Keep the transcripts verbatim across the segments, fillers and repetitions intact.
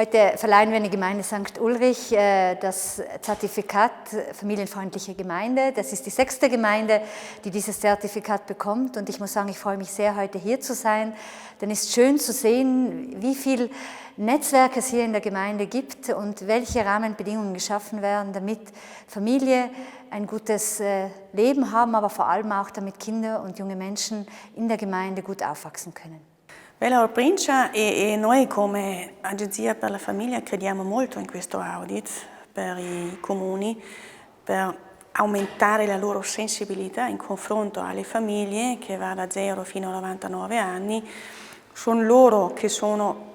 Heute verleihen wir in der Gemeinde Sankt Ulrich, äh, das Zertifikat familienfreundliche Gemeinde. Das ist die sechste Gemeinde, die dieses Zertifikat bekommt. Und ich muss sagen, ich freue mich sehr, heute hier zu sein. Denn es ist schön zu sehen, wie viel Netzwerke es hier in der Gemeinde gibt und welche Rahmenbedingungen geschaffen werden, damit Familie ein gutes, äh, Leben haben, aber vor allem auch, damit Kinder und junge Menschen in der Gemeinde gut aufwachsen können. Beh, Laura, Princia e, e noi come Agenzia per la Famiglia crediamo molto in questo audit per i comuni, per aumentare la loro sensibilità in confronto alle famiglie che va da zero fino a novantanove anni. Sono loro che sono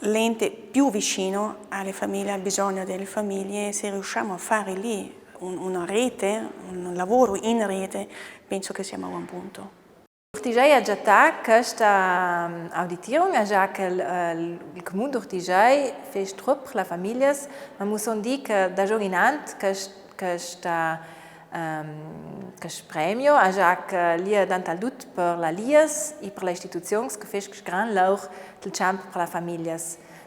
l'ente più vicino alle famiglie, al bisogno delle famiglie. Se riusciamo a fare lì un, una rete, un lavoro in rete, penso che siamo a buon punto. Durtisgei a giatà chesta, ehm, auditierung, a già che il, eh, il Comune Durtisgei fece troppo per la famiglia, ma mi son dì che da giovane in avanti chest-, chesta, ehm, chest premio a già che lia dant'al dut per la Lias e per la istituzion che fece chest gran laur del camp per la famiglia.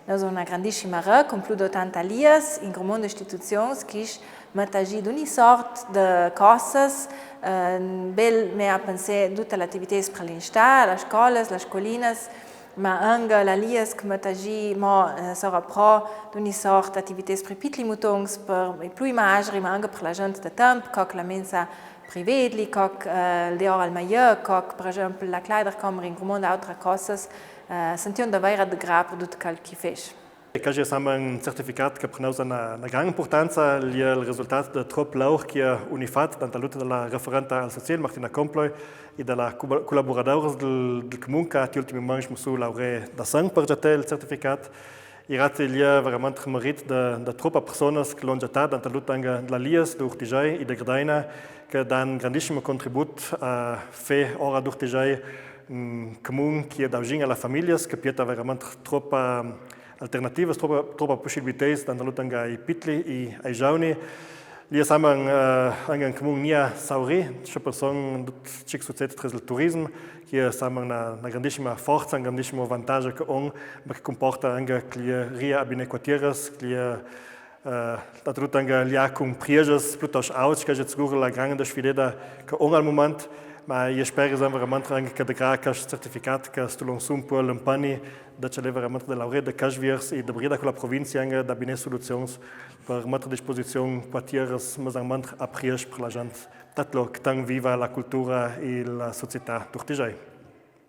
Nò, una grandissima rè, con plui d'otanta Lias, in gro mont d'istituzions, che metta zì d'ogni sort de cosas, eh, bel, me a pensà dute l'attività per l'instà, las scolas, las scolinas, ma anca la Lias che metta zì, mo, eh, sora pro d'ogni sort attività per i pitli mutons, per i plui magri, ma anca per la gent de temp, co la mensa per i vedli, co, eh, il deor al maieu, co, per esempel, la Kleiderkamer, in gro mont d'autras cosas, eh, sention da vaira de grà per dut quel che fece. E chest l'è samba un certificat che per nô al à una, una granda impurtanza, l'è il risultat de trop laur che i à fat dant'al dut de la referenta al sozial, Martina Komploi, e de las cu-, colaboradoras del, del Comun, che ti ultimi mans mus su laurà da sang per giatar il certificat. E grazie, l'è verementri merit de, de tropas personas che l'on giatà dant'al dut anca de la Lias, Durtisgei e de Gradaina, che dan un grandissim contribut a fà ora Durtisgei un Comun che l'è dauzin a las famiglias, che pieta verementri tropas alternativas, tropas, tropas pussibilitaits, dant'al dut anca ai pitli e ai giovani. L'è samba, eh, anca un Comun gnà saurì, sopratut dut ce che suced tras il turism, che l'è samba una, una grandissima forza, un grandissim vantaggio che l'on, ma che comporta anca che l'è ria a bine quatieras, che l'è, eh, dant'al dut anca l'è cun priegios plutost auts, che l'è sigur la granda sfida che l'on al mument, ma i speri samba verementri anca che de grà chest certificat che stu lon su un po' l'empanni, de ce l'è verementri de laurà de chest viers e de brigà cu la provinzia anca da bine soluzions per metter a disposizion quatieras mezamentri a priesch per la gent, dat lo che ten viva la cultura e la società Durtisgei.